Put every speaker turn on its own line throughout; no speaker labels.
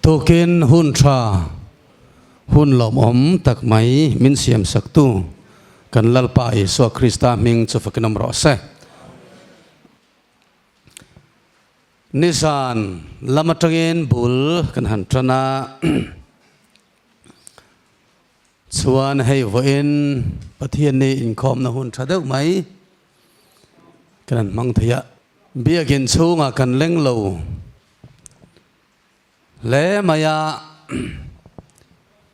Tukin hun tha, hun lawmawm tak mai min siam saktu kan Lalpa Isua Krista hming chu fakin awm rawh se. Nizan lam atangin bul kan han tan a, chuan hei vawiin Pathian ni inkhawmna hun tha deuh mai kan han hmang thei a. Biakin chhungah kan leng lo hle mai a,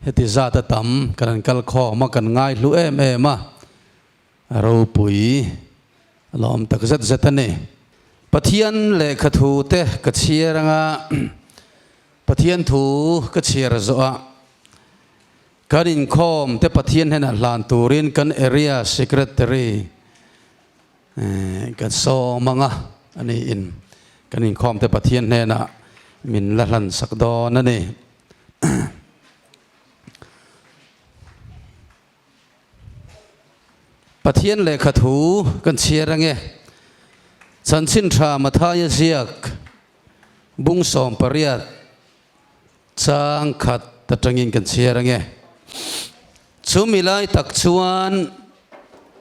heti zat a tam kan han kal khawm a, kan ngai hlu em em a. A ropui a la awm tak zet zet a ni. Pathian lehkha thu te ka chhiar anga Pathian thu ka chhiar zawh a, kan inkhawm te Pathian hnenah hlan turin kan Area Secretary kan sawm anga a niin kan inkhawm te Pathian hnenah min la hlan sak dawn a ni. Pathian lehkha thu kan chhiar ange. Chanchin tha Mathaia ziak bung 18 chang khat atangin kan chhiar ange. Chumi lai tak chuan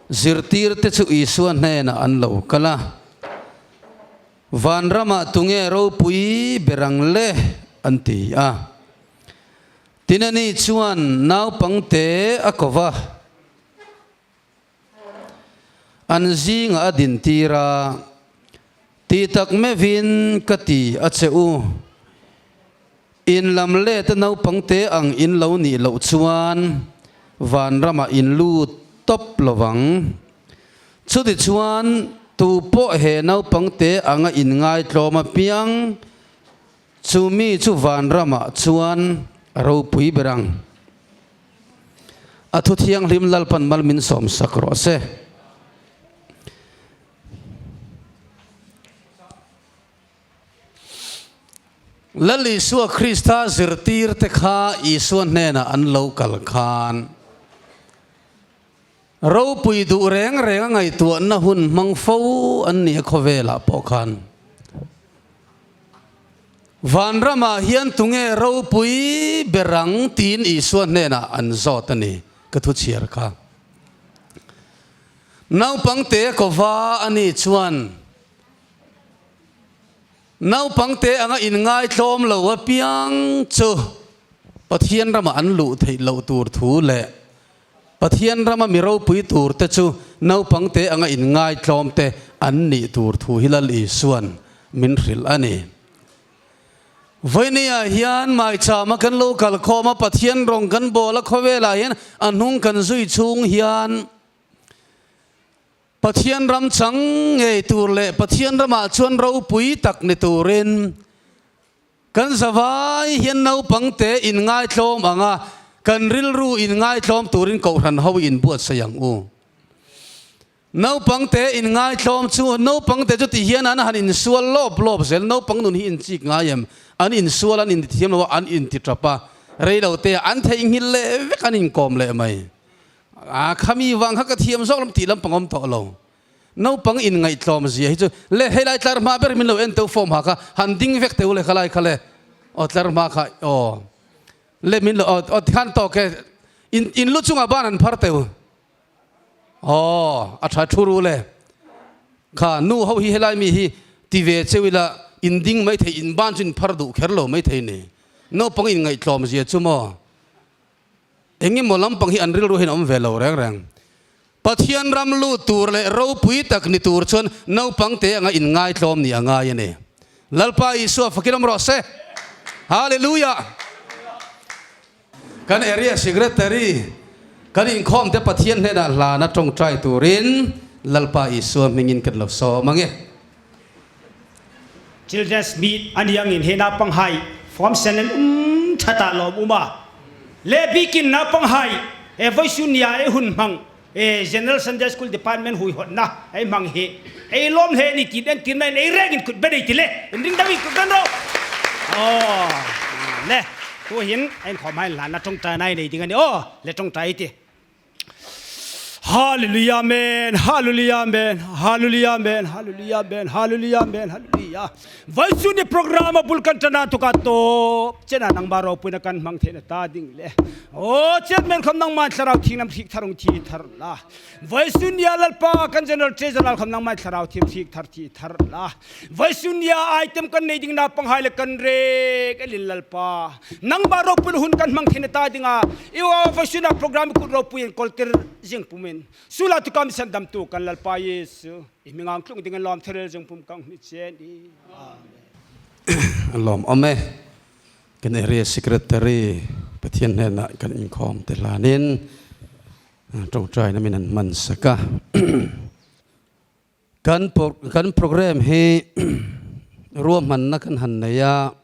zirtirte chu Isua hnenah an lo kal a, Vanramah tunge ropui ber ang le? an ti a. Tinani chuan naupangte a ko va, an zingah a dintir a, Ti tak meuhin ka ti a che u, in lam leta naupangte ang in lo nih loh chuan vanramah in lut tawp lo vang. Chutichuan tupawh he naupangte anga in ngaitlawm apiang, Chu mi chu vanramah chuan a ropui ber ang. A thu thianghlim Lalpan mal min sawmsak rawh se. Lal Isua Krista zirtirte kha Isua hnenah an lo kal khan Ropui duh reng reng a ngaihtuahna hun hmang fo an ni a khawvelah pawh khan. Vanramah hian tunge ropui ber ang tiin Isua hnenah an zawt a ni, ka thu chhiar kha. Naupangte kova a nih chuan naupangte anga inngaitlawm lo apiang chu Pathian ramah an luh theih loh tur thu leh Pathian rama mi ropui turte chu naupangte anga inngaitlawmte an nih tur thu hi Lal Isua'n min hrilh a ni. Vawinia hian maichama kan lo kal khawm a, Pathian rawng kan bawl a, khawvelah hian a hnung kan zui chhung hian Pathian ram chang ngei tur leh Pathian ramah chuan ropui tak ni turin Kan zavai hian naupangte inngaitlawm ang a, kan rilru inngaitlawm turin kohhran ho inbuatsaih ang u. Naupangte inngaitlawm chu naupangte chu ti hian an han insual lawp lawp zel, naupang nun hi inchik ngai em? An insual an intithiam lo a, an intitap a, reilote ah an theihnghilh leh vek an inkawm leh mai. A khami vang kha ka thiam zawk lam tih lampang awm tawh lo. Naupang in ngaihtlawm zia hi chu le helai tlar hma ber min lo en teuh form ha kha han ding vek teuh le khalai kha le aw tlar hma kha aw le min lo aw aw tikhan tawk e in in lu chungah ban an phar teuh aw a tha thu ru le kha nu ho hi helai mi hi ti ve cheu ila in ding mai thei in ban chu in phar duh kher lo mai thei ni naupang in ngaihtlawm zia chu maw Engemaw lampang hi an rilru hian a awm ve lo reng reng. Pathian ram lut tur leh ropui tak ni tur chuan naupang te anga inngaitlawm nih a ngai a ni. Lalpa Isua fakin awm rawh se. Hallelujah! Kan area secretary kan inkhawm te Pathian hnenah hlana tawngtai turin Lalpa Isua hmingin kan lo sawm ang e.
Children's Meet a ni angin he naupanghai form sen an um that ah lawm um a. Le bikin naupanghai he voisu nia e hun hmang e General Sunday School Department hui hawtna ei hmang hi ei lawm hle ni tit en tirna in ei reng in kut ben ei ti le in ring deuh in kut ben ro. Oh le tu hin ein khawm hai hlan na tawngtai nai nei ding ani aw le tawngtai ti. Hallelujah Amen Hallelujah Amen Hallelujah Amen Hallelujah Amen Hallelujah Amen Hallelujah Vaisu ni program a bul kan tana tuka top chena nangma ropuina kan hmang theina ta ding le o chairman khom nangma thlarau thing nam thik tharung thi thar la Vaisu nia lalpa kan general treasurer khom nangma thlarau thim thik thar thi thar la Vaisu nia item kan nei ding na panghai le kan re ka lin lalpa nangma ropun hun kan hmang theina ta dinga iwa Vaisu na program ku ropuin koltir jing pumin sula tu kam san dam tu kan lalpa Yesu Imingang tlung ding lawm therel jung pum kang ni chen i. Amen.
Lawm awm e. Kan area secretary Pathian hnenah kan inkhawm te hlanin tawngtai na min an hman sak a. Kan kan program hi ruahmanna kan han nei a,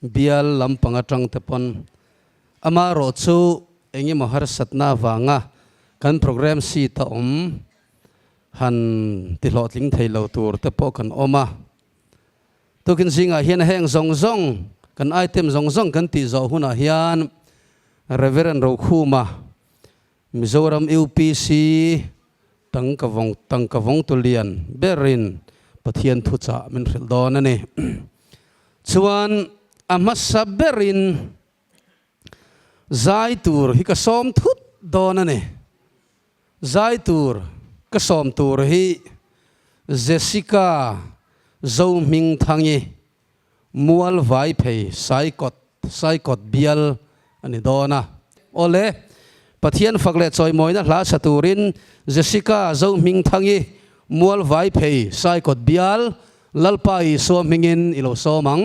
bial lampang atang te pawn amaherawh chu engemaw harsatna avanga kan program seat a awm Han ti hlawhtling thei lo tur te pawh kan awm a. Tukin zingah hian heng zawng zawng, kan item zawng zawng kan tih zawh hunah hian Reverend Rokhuma, Mizoram UPC tangka tangka vawngtu lian berin Pathian thuchah min hrilh dawn a ni. Chuan a hmasa berin Zai tur hi ka sawm thut dawn a ni. Zai tur ka sawm tur hi Jessica Zohmingthangi, Mual Vaiphei Saikawt, Saikawt bial a ni dawn a. Awle, Pathian fak leh chawimawina hla sa turin Jessica Zohmingthangi, Mual Vaiphei Saikawt bial, Lalpa Isua hmingin i lo sawm ang.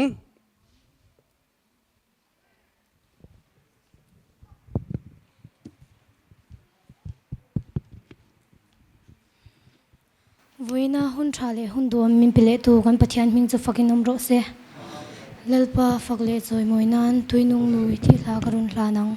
Vawiina hun tha leh hun duam min pe leh tu kan Pathian hming chu fakin awm rawh se. Lalpa fak leh chawimawi nan tuinung lui tih hla ka rawn hlan ang.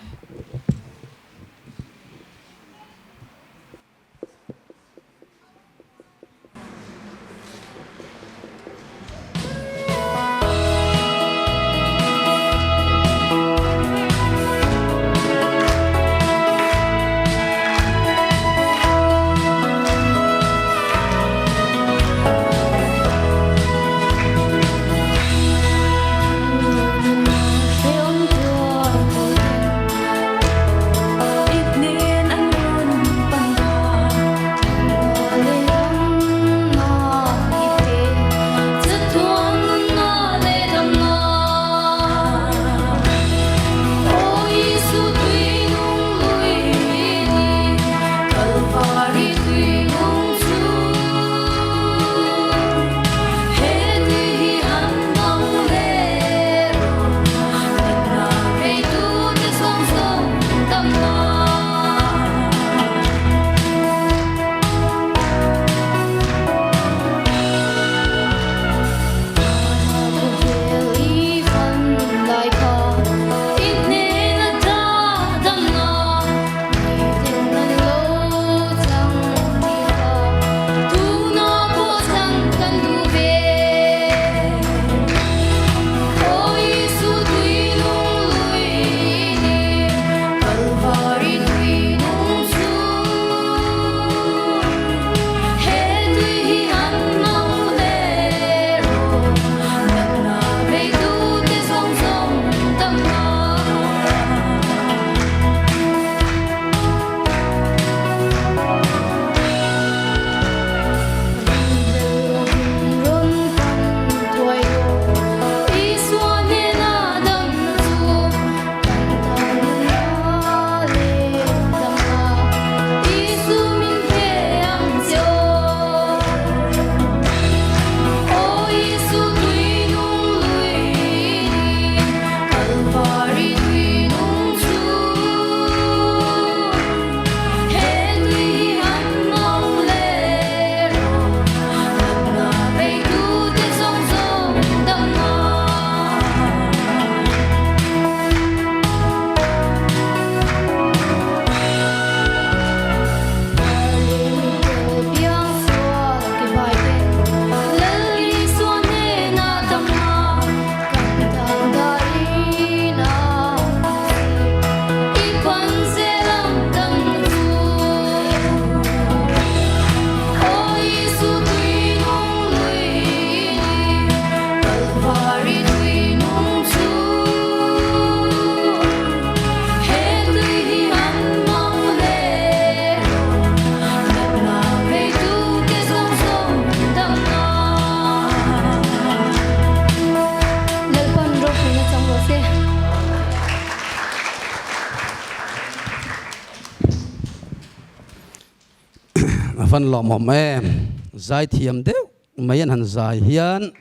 Avan lawmawm em. Zaithiam deuh mai an han zai hian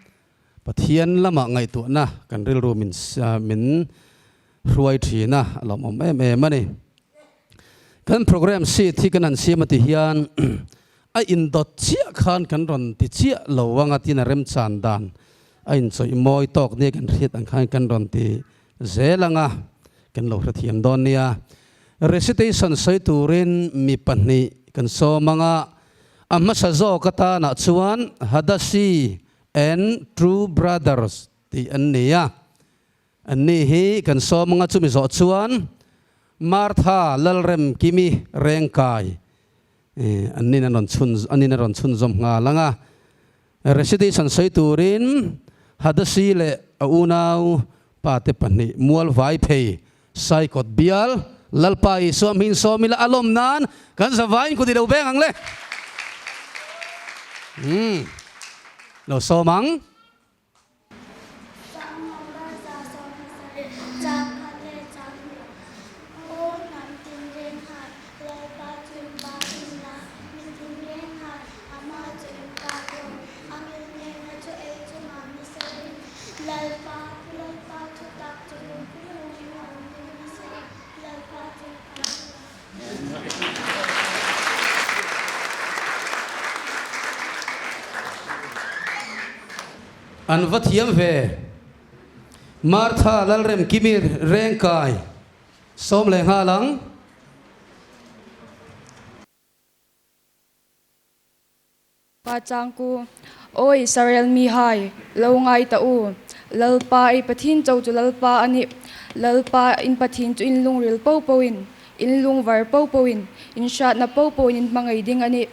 Pathian lamah ngaihtuahna kan rilru min min hruai thin a, a lawmawm em em a ni. Kan program sheet hi kan han siam a ti hian a indawt chiah khan kan rawn ti chiah lo ang a tin a remchan dan a inchawih mawi tawk nia kan hriat ang khan kan rawn ti zel ang a, kan lo hrethiam dawn nia. Recitation sawi turin mi pahnih kan sawm ang a, a hmasa zawk atanah chuan Hadasi and True Brothers tih an ni a. Anni hi kan sawm anga chumi zawh chuan Martha Lalremkimi Rengkai annin an rawn chhun annin a rawn chhunzawm nghal ang a. Recitation sawi turin Hadasi leh a unau pate pahnih Mualvai phei Saikawt bial Lalpa Isua hming sawm ila a lawm nan kan zavaiin kut i lo veng ang le. Umm lo sawm ang.
Chang number 170, chang khat leh chang hnih. Aw hnam tinreng han, Lalpa chu in pa in la, mi tinreng han, amah chu in pa dawn. A ngilhnehna chu ei chungah mi sawiin, Lalpa, Lalpa thu tak chu lungpui lungin a awm ding nasa e, Lalpa chu in pa in la.
An va thiam ve. Martha Lalremkimi Rengkai sawm leh nghal ang.
Pa changku, Aw Israel mi hai, lo ngai ta u. Lalpa i Pathin cho chu Lalpa a ni. Lalpa in Pathin chu in lungril po po in, in lungvar po po in, in hratna po po in in hmangaih ding a ni.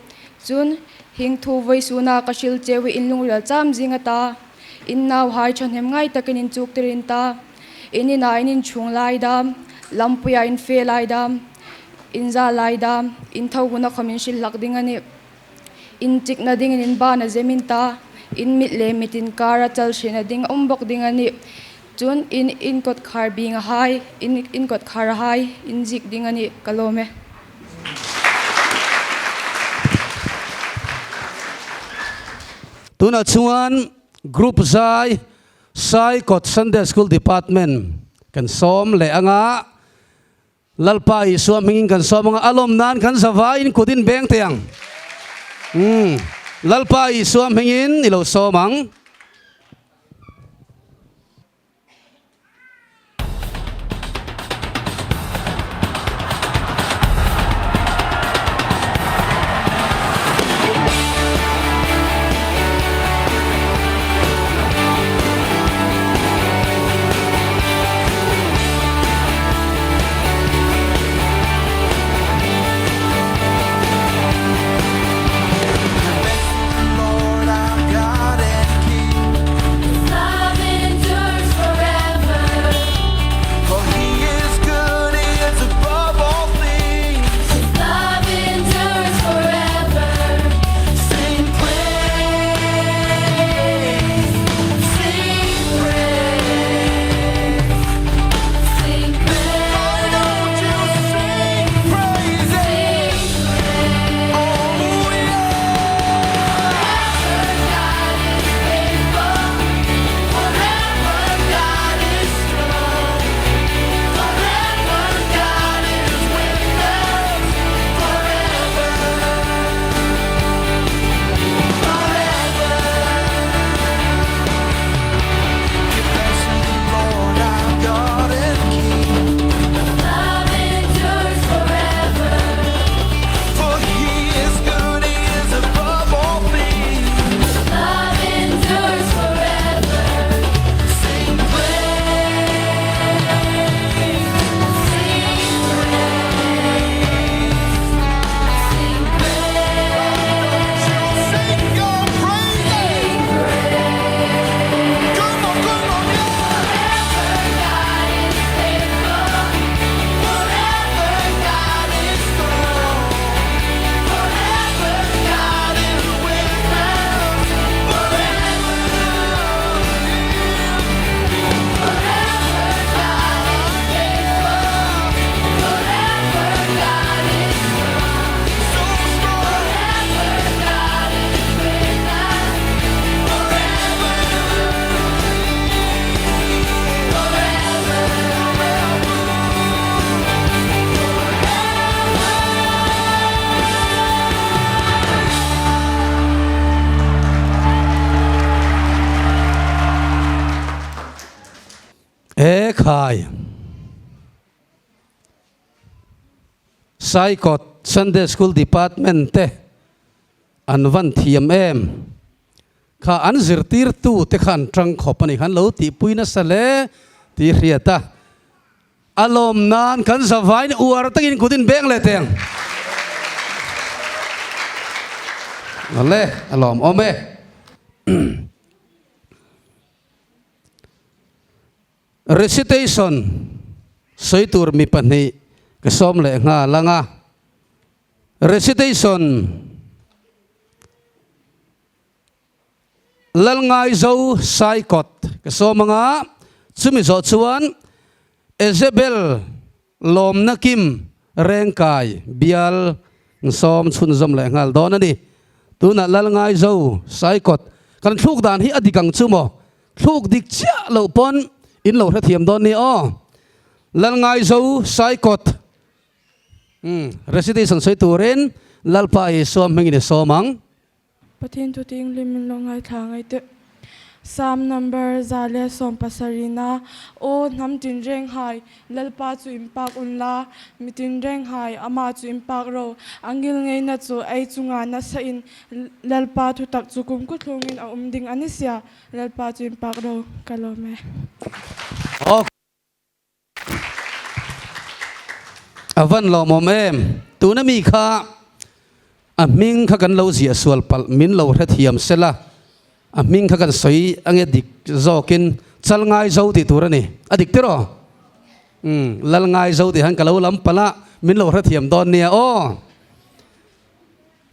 Cun, hing thu voi suna ka hril cheu i in lungril cham zing ata, in nau hai thahnem ngai takin in chuk tirin ta, in inah in inchhung lai dam, lampuiah in fe lai dam, in za lai dam, in tho hun a khawm in hrilh hlak ding a ni. In chikna dingin in ban a zem in ta, in mit leh mit inkar a chal hrin a ding a awm bawk ding a ni. Chun in in kawt khar bing a hai, in in kawt khar a hai, in zik ding a ni. Ka lawm e.
Tunah chuan Group zai Saikawt Sunday School Department kan sawm leh anga Lalpa Isua hmingin kan sawm anga a lawm nan kan zavaiin kut in beng teh ang. Umm Lalpa Isua hmingin i lo sawm ang. E khai! Saikawt Sunday School Department te an van thiam em? Kha an zirtirtu te kha an tang khawp a ni khan lo tihpui nasa hle tih hriat a. A lawm nan kan zavain uar takin kut in beng leh teng. Awle, a lawm awm e. Recitation sawi tur mi pahnih ka sawm leh nghal ang a. Recitation Lalngaizo Saikawt ka sawm ang a, chumi zawh chuan Ezebel Lawmna Kim Rengkai bial sawm chhunzawm leh nghal dawn a ni. Tunah Lalngaizo Saikawt kan thluk dan hi a dik ang chu maw? Thluk dik chiah loh pawn in lo hrethiam dawn ni aw. Lalngaizo Saikawt recitation sawi turin Lalpa Isua hmingin i sawm ang.
Pathian thu tinghlim min lo ngaithla ngai teh. Psalm number 170 na, Aw hnam tinreng hai, Lalpa chu in pak un la, mi tinreng hai, Amah chu in pak ro. A ngil ngeina chu ei chunga nasa in Lalpa thutak chu kum kuthlungin a um ding a ni sia, Lalpa chu in pak ro. Ka lawm e.
A van lawmawm em? Tuna mi kha a hming kha kan lo ziah sual palh min lo hrethiam sela, a hming kha kan sawi ange dik zawkin chal ngai zo tih tur a ni. A dik tiraw? Umm, lal ngai zo tih han ka lo lam palh a, min lo hrethiam dawn nia aw.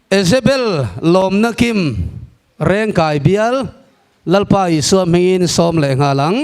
Ezebel lawmna kim rengkai bial Lalpa Isua hmingin sawm leh nghal ang.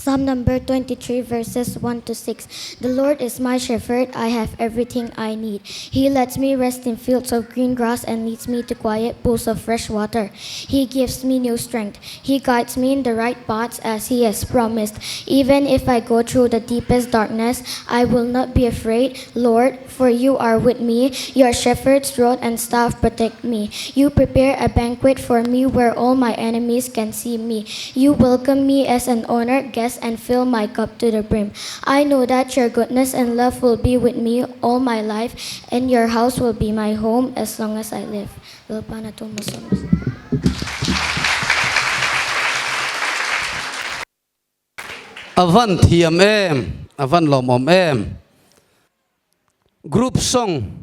Psalm number 23 verses 1 to 6. The Lord is my shepherd, I have everything I need. He lets me rest in fields of green grass and leads me to quiet pools of fresh water. He gives me new strength. He guides me in the right paths as he has promised. Even if I go through the deepest darkness, I will not be afraid, Lord, for you are with me. Your shepherd's rod and staff protect me. You prepare a banquet for me where all my enemies can see me. You welcome me as an honored guest and fill my cup to the brim. I know that your goodness and love will be with me all my life, and your house will be my home as long as I live.
A van thiam em, a van lawmawm em. Group song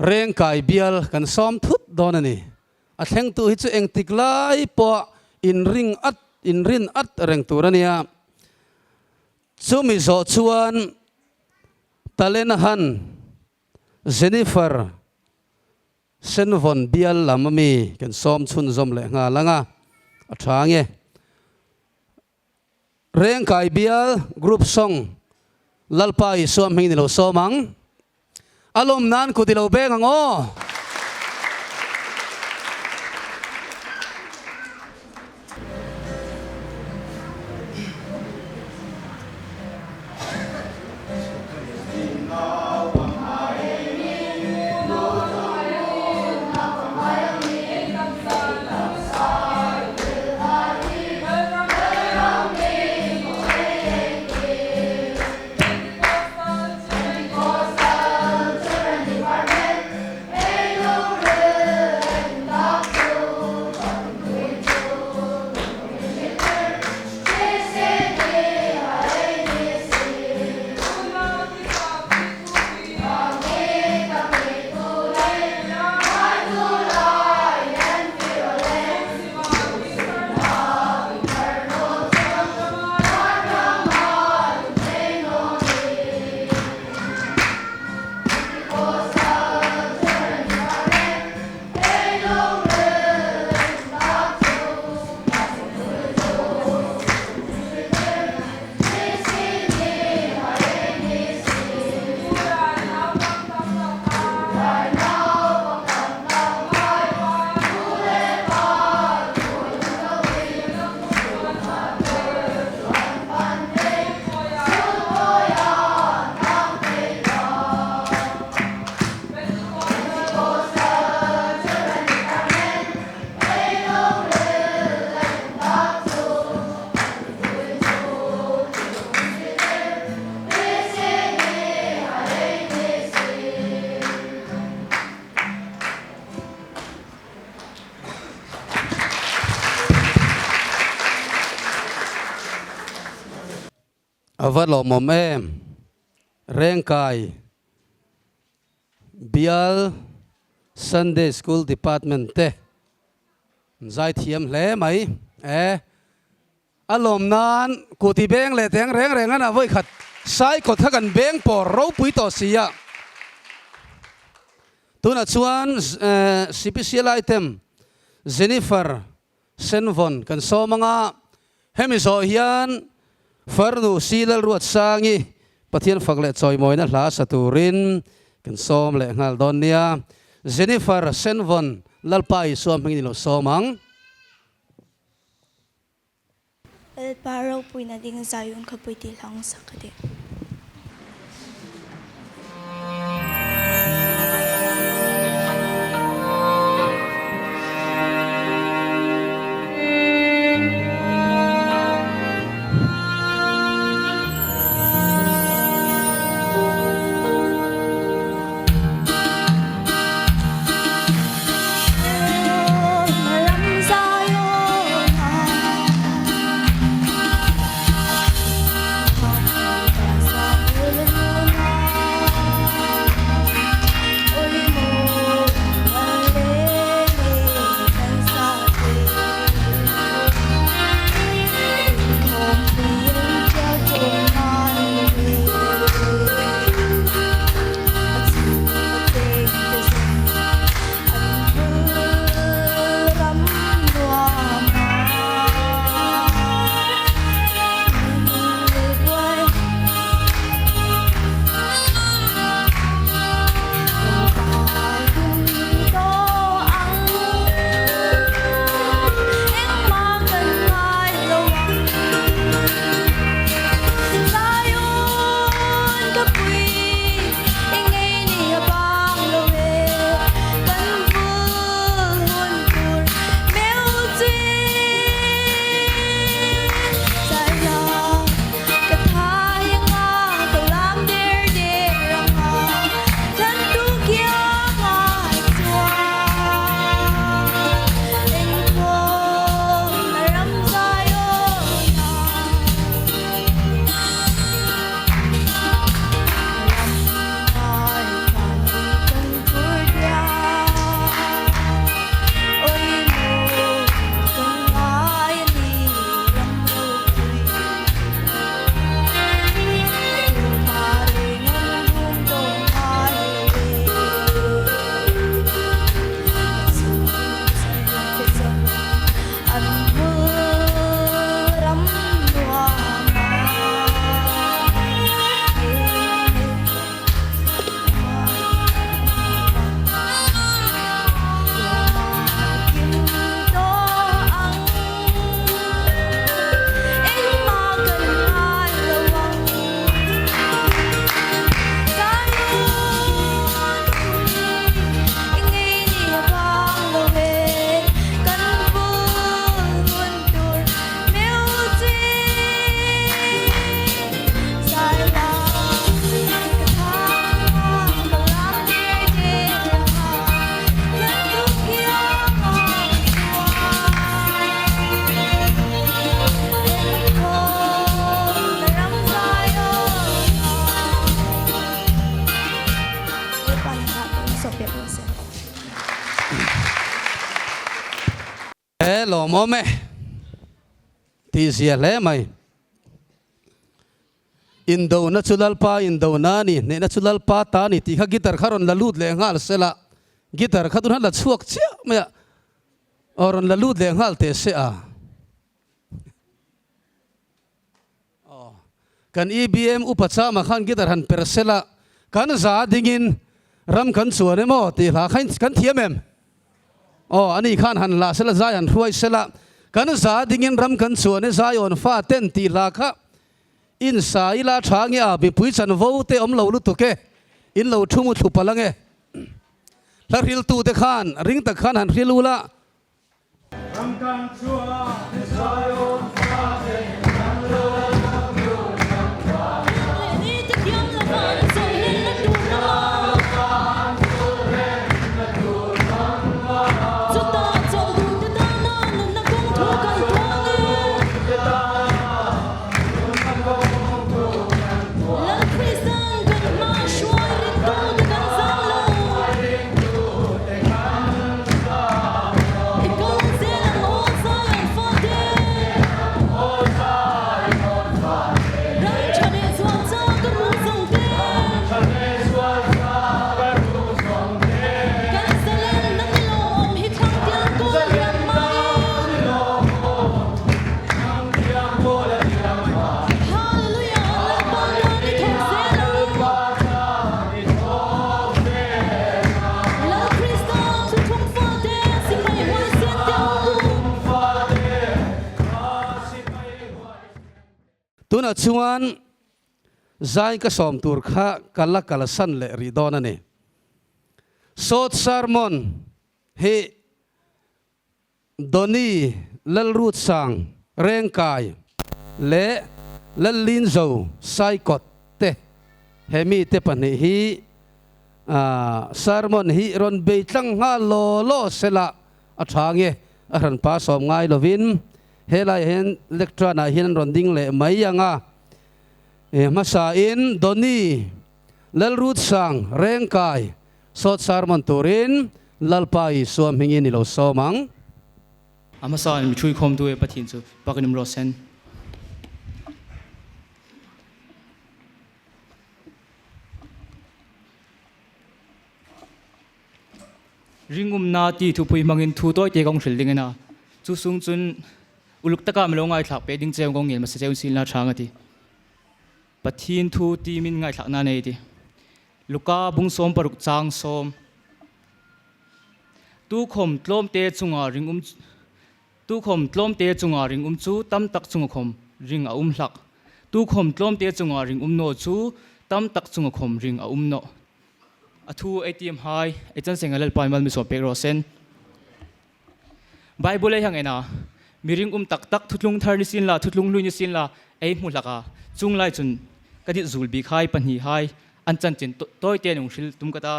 Rengkai bial kan sawm thut dawn a ni. A thlengtu hi chu engtik lai pawh inring at inrin at reng tur a nia. Chumi zawh chuan Talenahan Jennifer Senvawn bial lam ami kan sawm chhunzawm leh nghal ang a, a tha nge. Rengkai bial group song Lalpa Isua hming ni lo sawm ang. A lawm nan kut i lo beng ang aw. A va lawmawm em? Rengkai Bial Sunday School Department te an zaithiam hle mai e. A lawm nan kuti beng leh teng reng reng a na vawikhat sai kawt kha kan beng pawr ropui tawh si a. Tunah chuan Sipisial item Jennifer Senvawn kan sawm anga hemi zawh hian Farnu Silal Ruatsangi Pathian fak leh chawimawina hla sa turin kan sawm leh nghal dawn nia. Jennifer Senvawn Lalpa Isua hmingin i lo sawm ang.
Lalpa ropuina ding Zion khawpui tih hlang sak a ti.
He lawmawm e tih zia hle mai. Indona chu Lalpa indona a ni, hnehna chu Lalpa ta a ni tih kha guitar kha rawn la lut leh nghal se la, guitar kha tun han la chhuak chiah mai a, aw rawn la lut leh nghal teh se a. Aw, kan EBM upa chama khan guitar han per se la, kan za dingin ram kan chuan em aw tih hla kha kan thiam em? Aw, ani khan han la se la, zai han hruai se la, kan za dingin ram kan chuan e Zion fa ten tih hla kha in sa ila tha nge a mipui chanvo te awm lo lutuk e, in lo thu mu thlu palh ange. Hla hriltu te khan ring tak khan han hril ula.
Ram kan chuan e Zion fa ten kan lo lut ram kan.
Tunah chuan zai ka sawm tur kha ka la kalsan leh rih dawn a ni. Short sermon hi Donny Lalrutsang Rengkai leh Lallinzo Saikawt te he mite pahnih hi sermon hi rawn bei tlang nghal law law sela a tha nge a hran pa sawm ngai lovin helaiah hian lectern ah hian an rawn ding leh mai ang a hmasain Donny Lalrutsang Rengkai Sawt sermon turin Lalpa Isua hmingin i lo sawm ang.
A hmasa in mithui khawmtu e Pathian chu pakin um rawh sen. Ringumna ti thupui hmangin thu tawi te kawng hril ding ina chu sung chun uluk taka milo ngaithlak pe ding cheu kawng ngel mase cheu sin la thang ati. Pathian thu ti min ngaithlak na nei ti. Luka bung 16 chang 10. Tukhom tlawmte chunga ring um Tukhom tlawmte chunga ring um chu tam tak chunga khom ring a um hlak. Tukhom tlawmte chunga ring um no chu tam tak chunga khom ring a um no. A thu ei tim hai ei chan seng a lalpai mal mi sawm pek rawh sen. Bible ei hang ena miring um tak tak thutlung thar ni sin la thutlung hlui ni sin la ei hmu hlaka chung lai chun ka dit zul bik hai pahnih hai an chanchin tawi te nung hril tum ka ta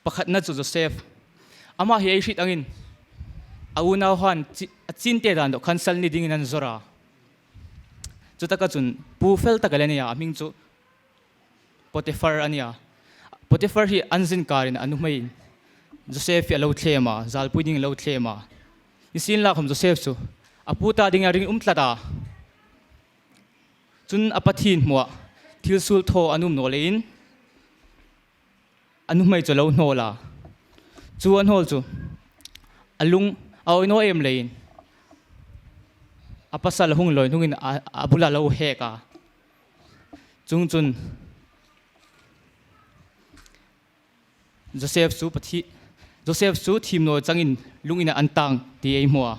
pakhat na chu Joseph ama hi ei hrit angin a unau han a chin te dan do khan sal ni ding in an zora chu taka chun pu fel taka le nia a hming chu Potiphar a nia. Potiphar hi an zin karin a nu hmeiin Joseph hi a lo thlem a, zalpui ding a lo thlem a. Nisin lak hawm Joseph chu a pu ta ding a ring um tlat a. Cun a pathin hmuah thil sul thaw an um nawl in a nuhmei cu a lo hnawl a. Cu a hnawl cu a lung a awinaw em lei in a pasal a hung lawi hnung in a bul ah a lo hek a. Cung cun Josef cu pathi Josef cu thimnawl cangin lung inn ah an tang ti ei hmua.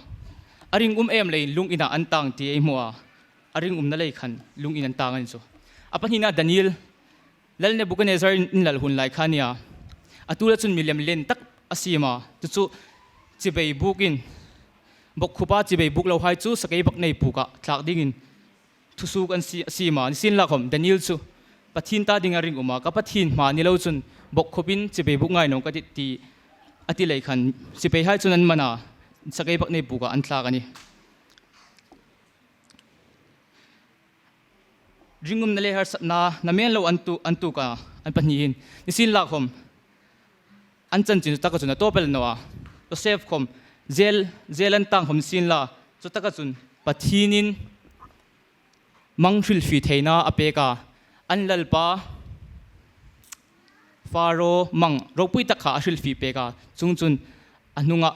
A ring um em lei lung inn ah an tang ti ei hmua. A ring um na lei khan lung inn an tang an cu. A pahnihnak Daniel Lal Nebuchadnezzar in lal hun lai kha nia. Atu la cun milem len tak a si ma. Cucu cibei buk in bok khupa cibei buk lo hai cu sakei bak nei puk ah tlak ding in thusuk an si si ma ni sin la khom Daniel chu pathin ta ding a ring uma ka pathin ma ni lo chun bok khopin chipei buk ngai nong ka ti ti ati lei khan sipei hai chun an mana sakei bak nei buka an thlak ani ringum na le har na na men lo an tu an tu ka an pahnih ni sin la khom an chan chin taka chun a topel no a Joseph khom zel zel an tang khom sin la chu taka chun pathinin manghril fi theina a peka an lalpa Faro mang ropui tak kha a hril fi peka chung chun a hnunga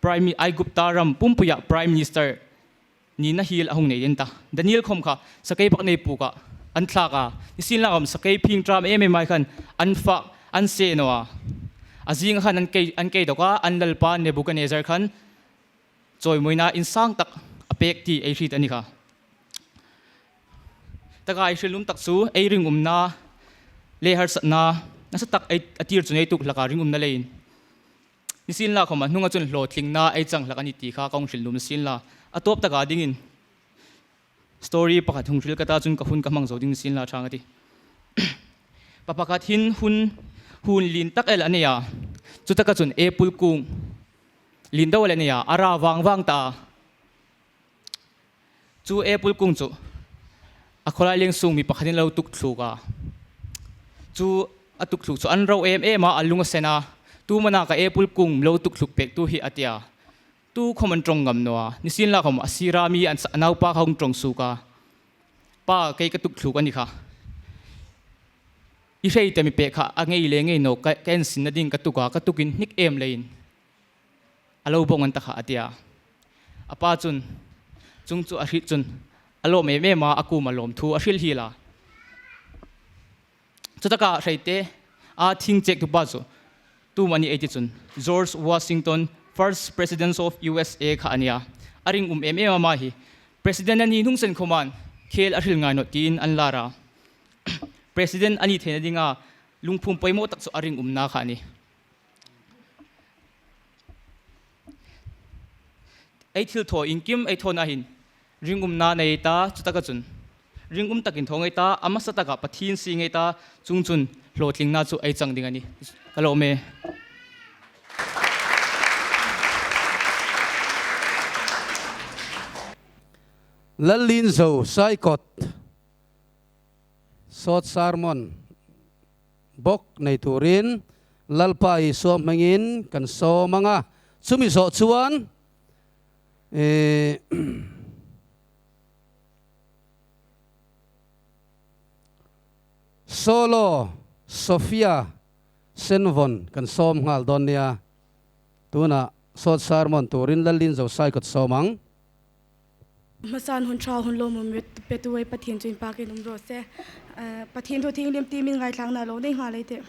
prime Aigupta ram pumpuia prime minister ni na hil a hung nei den ta Daniel khom kha sakei pak nei pu ka an thlak a nisin la kom sakei phing tram em em mai khan an fa an se no a azing khan an kei an kei doka an lalpa Nebuchadnezzar khan chawimoina in sang tak a pek ti ei hrit ani kha taka ei hrilum tak chu ei ring umna le har satna nasa tak ei atir chu nei tuk laka ring umna lein Nisin la khawm a hnung ahcun hlawhtlingnak ei cang hlak an i ti kha ka hung hrilh lum sin la. A tawp tak ah dingin story pakhat hung hrilh ka ta cun ka hun ka hmang zo ding sin la ṭha ka ti. Pa pakhat hin hun hun lin tak el an ei a. Cu tak ahcun apple kung lin do el an ei a. A ra vang vang ta. Cu apple kung cu a khualai leng sung mi pakhat in lo tuk thluk a. Cu a tuk thluk cu an ro em em a, a lung a sen a. Tu mana ka apple kung lo tuk thluk pek tu hi atia. Tu khom an tong ngam no a. Nisin la khom asira mi an naupa kha hung tong su ka. Pa kei ka tuk thluk ani kha. I hrei te mi pe kha a ngei le ngei no ka en sin na ding ka tuka ka tukin hnik em lein. A lo bong an takha atia. A pa cun cung cu a hrih cun a lawm em em a a kum a lawm thu a hril hi la. Cutaka hreite a thing chek tu pa cu tu mani ei ti cun George Washington first president of USA kha ania. A ring um em em a ma hi president ani nung sen khoman. Khel a hril ngai nawh tiin an lar a. President a nih theihna dinga lungphum pawimawh tak chu a ringumna kha a ni. Ei thil thaw inkim ei thawn ahin ringumna nei ta chutaka chun ringum takin thaw ngei ta a hmasa takah Pathian si ngei ta chung chun hlawhtlingna chu ei chang ding a ni. Ka lawm e.
Lallinzo Saikawt Sawt Sermon Bawk nei turin Lalpa Isua hmangin kan sawm ang a, chumi zawh chuan Solo Sofia Senvawn kan sawm nghal dawn nia. Tunah sawt sermon turin Lalin Zosai ka sawm ang.
Hmasan hun tha hun lawmawm petuai Pathian chu inpak in awm rawh se. Pathian thu thianghlim ti min ngaithlak na lo nei nghal ei teh.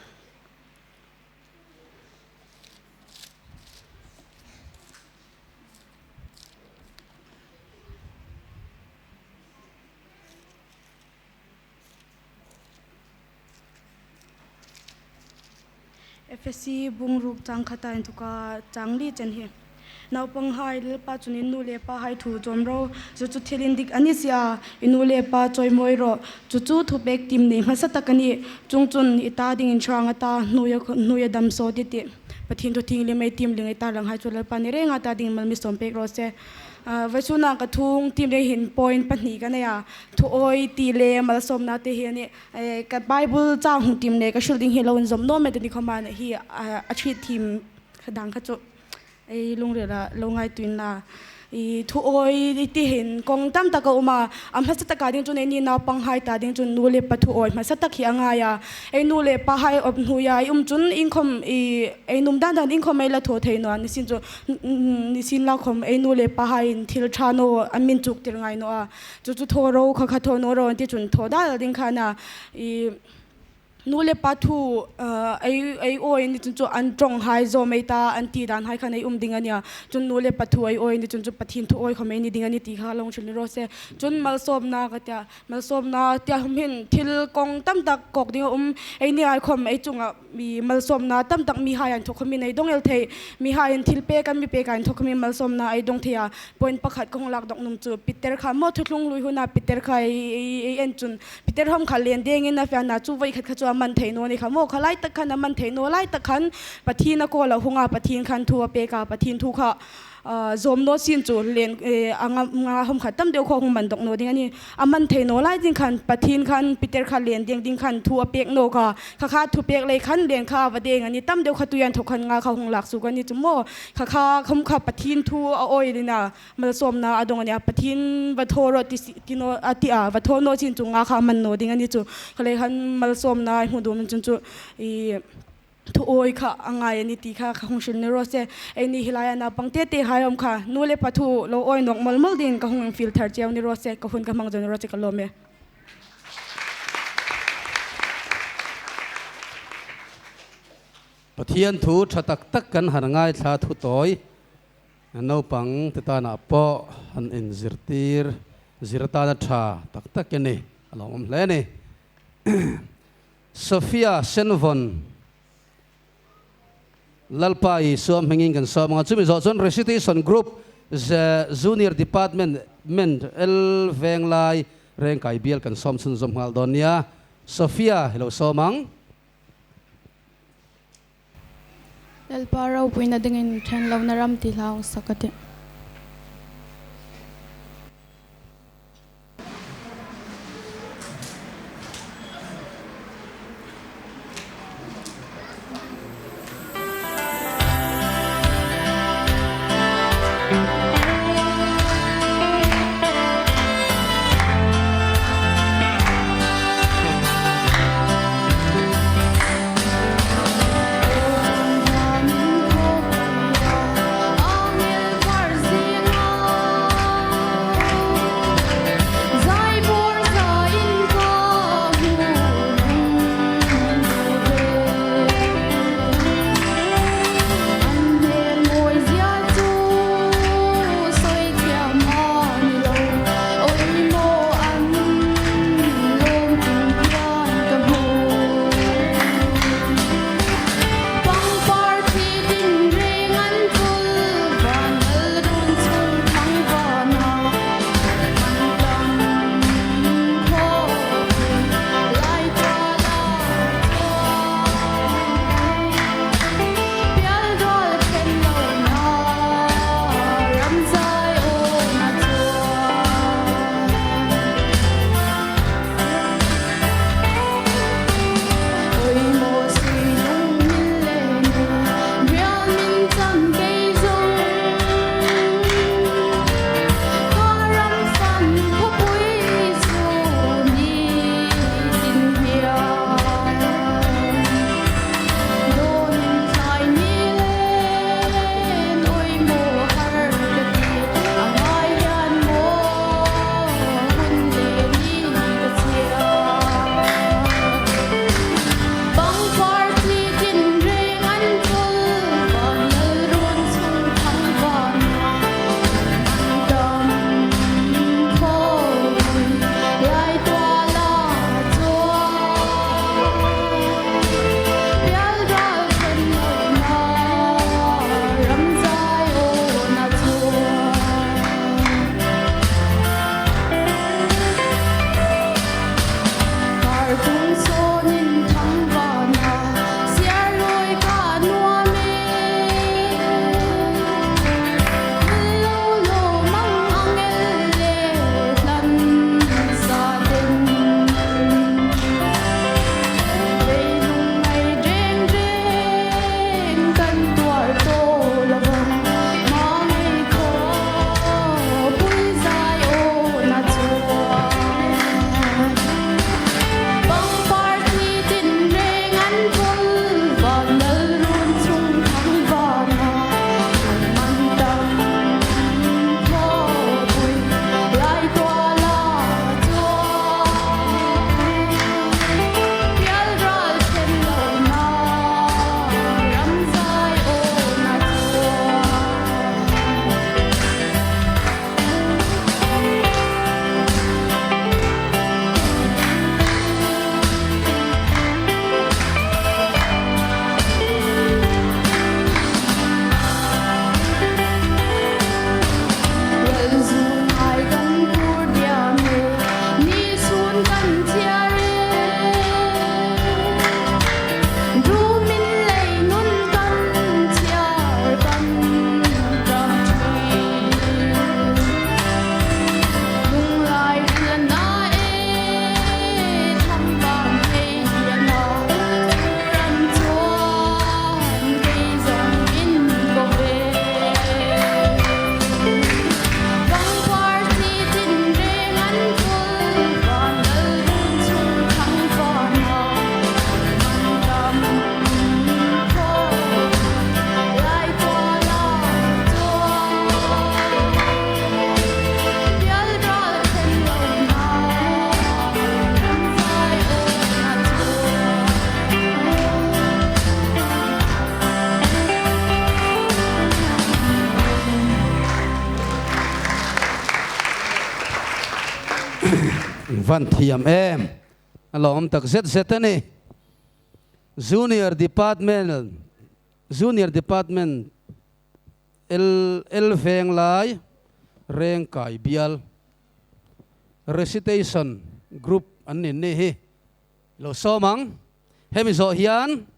Efesi bungruk chang khata in thuka chang li chen hi. Naupang hai Lalpa chunin nu leh pa hai thu chawm ro, chu chu thil in dik a ni sia, i nu leh pa chawimawi rawh, chu chu thupek tim nei hmasa tak a ni, chung chun i ta ding in hrang ata hnuia hnuia dam saw ti tih Pathian thu thinglim ei tim ling ei tar lang hai chu Lalpa ni reng a ta ding mal mi sawm pek rawh se. Vaichhunah ka thung tim leh hin point pahnih ka nei a, thu awi tih leh malsawmna te hi a ni. Ka Bible chang hmuh tim leh ka hrilh ding hi lo inzawm nuam mai ta ni khawm a, hi a thrit thim dang kha chu. Ei lungrel ah lo ngai tuin la i thu awi ti hin kawng tam tak a awm a, a hmasa takah ding chuan ei ni naupang hai ta ding chuan nu leh pa thu awi hmasa tak hi a ngai a, ei nu leh pa hai awp hnuia i awm chun inkhawm i ei num dan dan inkhawm ei la thaw thei nuah nisin chu nisin la khawm ei nu leh pa hai in thil tha naw an min chuk tir ngai nawh a, chu chu thaw ro kha kha thaw naw ro an ti chun thaw dal ding khan a i. Nu le pa thu ei ei awi ni chun chu an tawng hai zawm mai ta an tih dan hai khan ei um ding a nia chun nu le pa thu ei awi ni chun chu Pathian thu awi khaw mai ni ding a ni tih kha lo hrilh ni rawh se chun malsawmna ka tia malsawmna tia hum hin thil kawng tam tak kawk ding a awm ei ni ai khawm ei chungah mi malsawmna tam tak mi hai an thawk khawmin ei dawng el thei mi hai in thil pek an mi pek ah in thawk khawmin malsawmna ei dawng thei a point pakhat ka hawng lak dawk num chu Peter kha maw thuthlung lui hunah Peter kha ei ei en chun Peter hom kha len dengin a fian a, chu vawi khat kha chu a man theih nawn i kha maw? Kha lai tak khan a man theih naw lai tak khan Pathian a kawl a hung a, Pathian khan thu a pek a, Pathian thu kha zawm naw sin chu len a nga hom khat tam deuh khaw hung man dawk naw ding a ni. A man theih naw lai ding khan Pathian khan Peter kha len deng ding khan thu a pek naw kha, kha kha thu pek lei khan len kha a va deng a ni, tam deuh kha tuian thawk khan nga kha hung lak suk a ni chu maw? Kha kha hom kha Pathian thu a awil in a Malsawmna a dawng a nia, Pathian va thaw rawh ti si ti naw a ti a, va thaw naw chin chu nga kha a man naw ding a ni chu. Khalei khan malsawmna a hmuh duh chun chu i thu awi kha a ngai a ni tih kha ka hung hrilh ni rawh se. Ei ni helai a naupang te te hai awm kha nu leh pa thu lo awi nawk mawlh mawlh ding ka hung eng fil thar chiau ni rawh se, ka hun ka hmang zo ni rawh se ka lawm e.
Pathian thu tha tak tak kan han ngaithla thu tawi. Naupang te tanah pawh han inzirtir zir atana tha tak tak i ni, a lo awm hle a ni. Sophia Senvawn Lalpa Isua hmingin kan sawm ang a, chumi zawh chuan Recitation Group Junior Department ment L Venglai Rengkai Bial kan sawm chhunzawm nghal dawn nia. Sophia i lo sawm ang.
Lalpa ropuina dingin then lohna ram ti hlau sak a ti.
Van thiam em. A lawm tak zet zet a ni. Junior Department Junior Department L L Venglai Rengkai Bial Recitation Group an ni ni hi. Lo sawm ang. Hemi zawh hian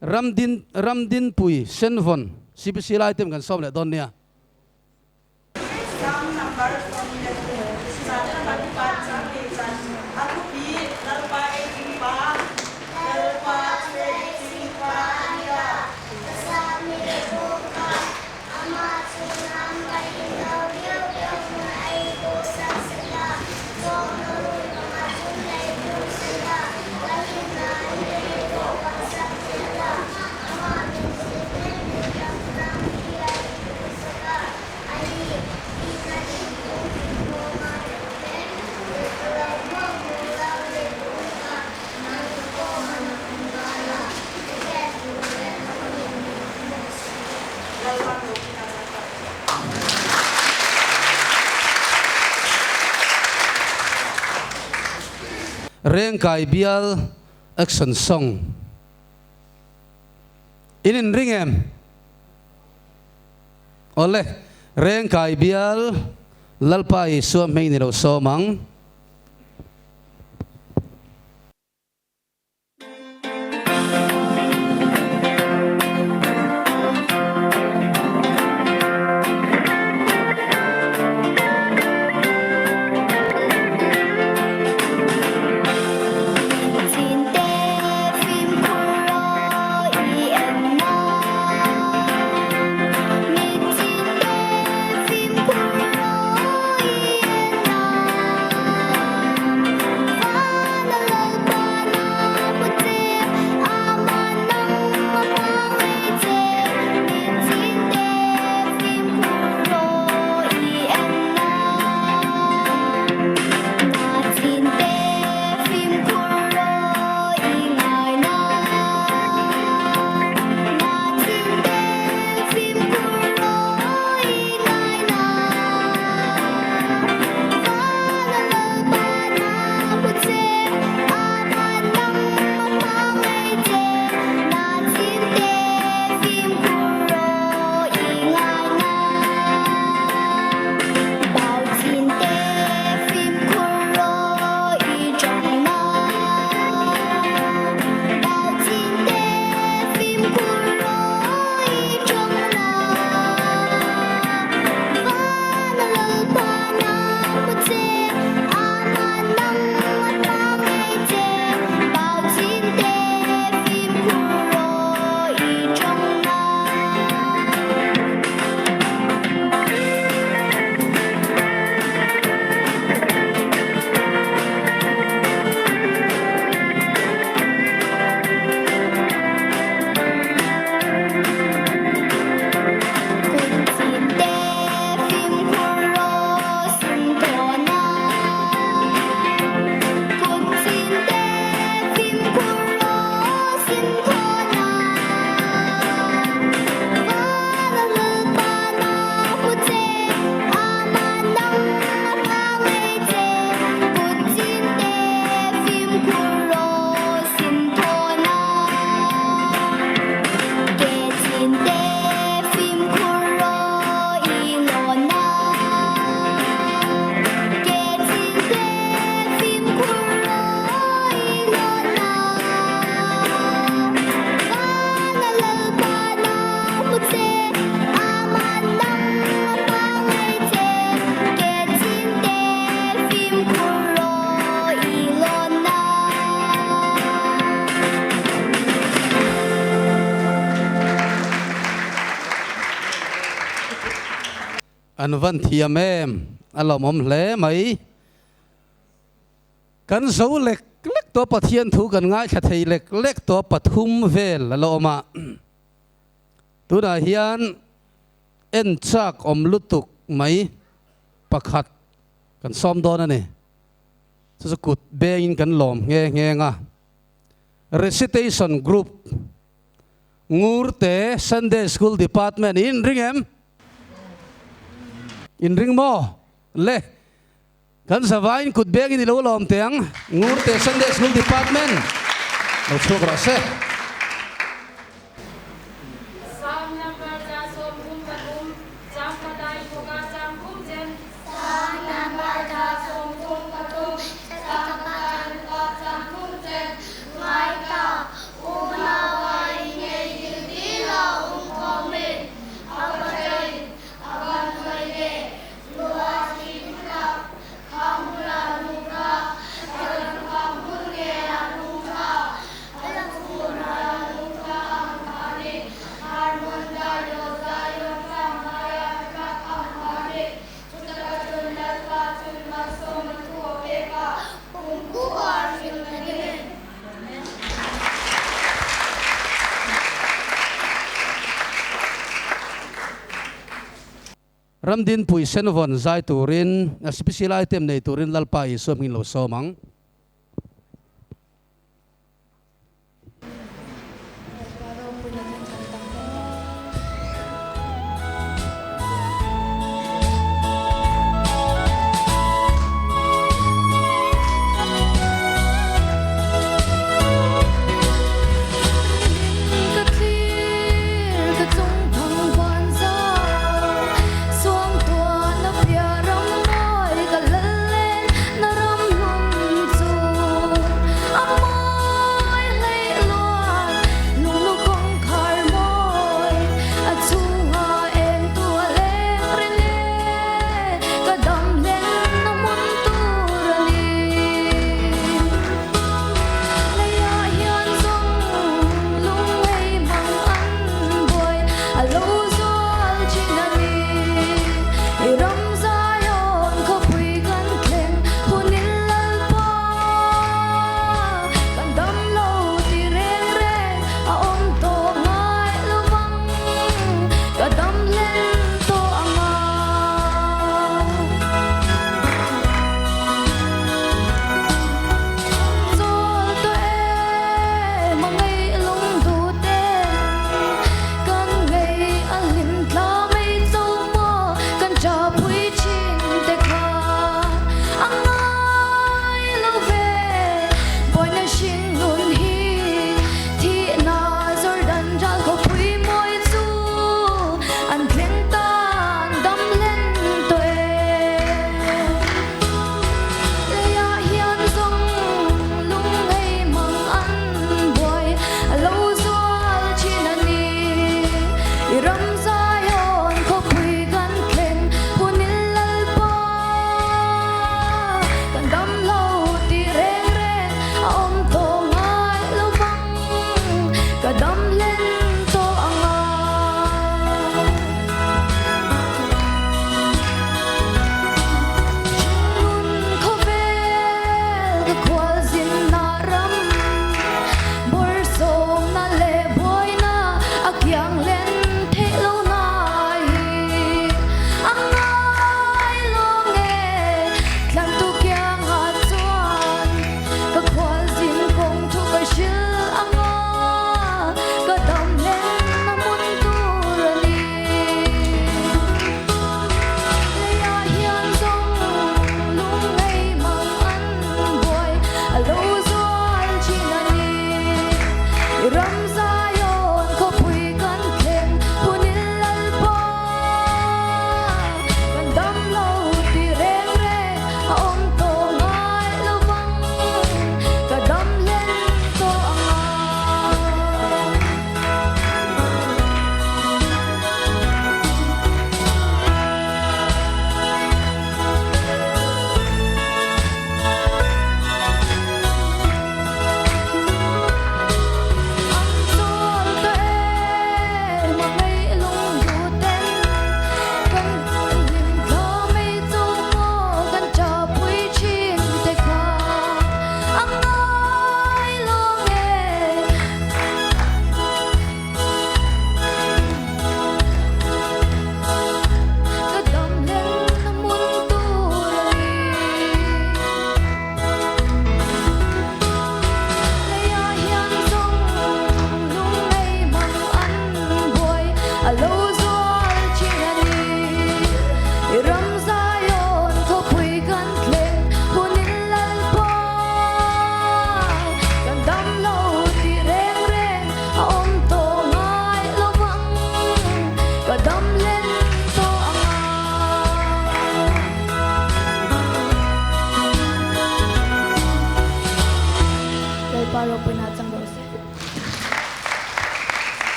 Ramdin Ramdinpui Senvawn CPC lai te kan sawm leh dawn nia.
Sam number 43 chang leh chan a thupi Lalpa ei ching pa Lalpa chu ei ching pa a nia.
Ka sami bawk a, amah chu nang ka in lo viau viau hmun a ei duh sak sela, chawhnu run panga chun lei duh sela, ka hlimna an lei pawh kan sak sela, amah min zirtir tur tak nang hi a in duh sak a, a ni, i ka thinlung chu kawng a rem reng, leh ka lo hmuak hmuh lo leh duh a, nang pawh a nang ngal a, tihian duh reng a min min hmuh si.
Rengkai bial action song in inring em? Awle, Rengkai bial Lalpa Isua hming ni lo sawm ang. An van thiam em, a lawmawm hle mai. Kan zo lek lek tawh Pathian thu kan ngaithla thei lek lek tawh pathum vel a la awm a. Tunah hian en chak awm lutuk mai pakhat kan sawm dawn a ni. Chu chu kut bengin kan lawm nghe nghe ang a. Recitation Group Ngurte Sunday School Department in ring em? In ring maw? Le. Kan zavaiin kut bengin i lo lawm teh ang. Ngurte Sunday School Department lo chhuak rawh se.
Psalm number 133, chang khatai thawka chang khum chen.
Psalm number 133, chang khatai thawka chang khum chen. Ngaita, unau a inngei dil dil a um khawmin a Pathian a van hnuai le
Ramdinpui Senvawn zai turin special item nei turin Lalpa Isua hmingin lo sawm ang.
Ka thlir ka chung thang van zau suang tuan a piah ram mawi ka lal len na ram hlun